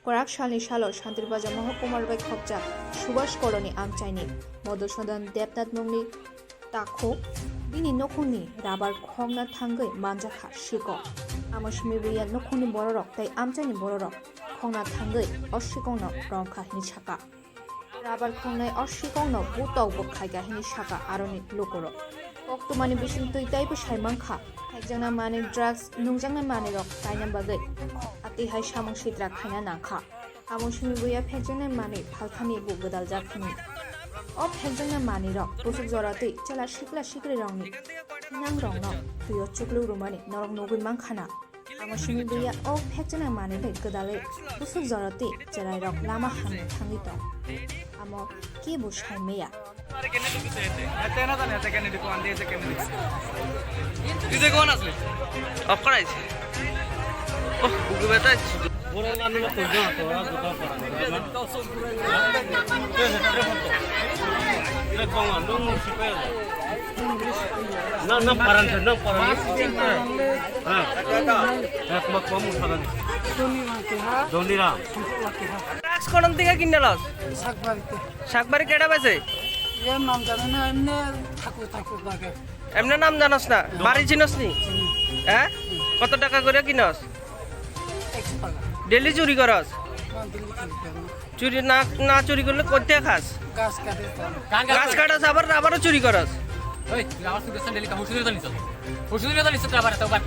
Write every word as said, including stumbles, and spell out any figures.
Kwrak salni salo Shantirbazar Mohokumar bai khopjak Subhash Colony amchaini Madhusudan Debnath mungni takhuk bini nukhungni rabar khokna thangwi manjakha sikok. Amo simi buya nukhungni bororok tei amchaini bororok khokna thangwi o sikokno romkha hwnwi sakha. Rabar khongnai o sikokno butok bo khaikha hwnwi sakha aroni lukurok. Koktwmani bisingtwi teibo sai mankha, phekjaknai manwi drugs nungjaknai manwirok kaina bagwi atihai samung sitra khaina nangkha. Amo simi buya phekjaknai manwi phalthani bo gwdaljak hwnwi. O phekjaknai manwirok bwswk jora twi chwla sikla sikrirokni nangrokno twio chukluk rwmani norok nugwi mankhana. Amo simi buya o phekjaknai manwi bai gwdalwi bwswk jora twi chwrairok lama hamwi thangwi tong. Amo kebo sai maya. Off করা হয়েছে। ওহ, বুকে ব্যথা হচ্ছে। না, না, পারান, না, পারান। হ্যাঁ। এক মাস কম উঠা জানি। Dhaniram. Drugs kono diga kinne los? Sakbari te. Sakbari keda bese? Ye nam jane na, emne thakur thakur lage. Emne nam janos na? Bari chinos ni? হ্যাঁ? কত টাকা করে কিনস? Daily চুরি করস? চুরি না, না চুরি করলে কোথায় খাস? গাছ কাটে তো। গাছ কাটাস, আবার আবারও চুরি করস। এই, তুই আবার চুরি করছিস, daily কাম শুরু করে দিলি তো। শুরু করে দিলি তো আবার, তো বাদ।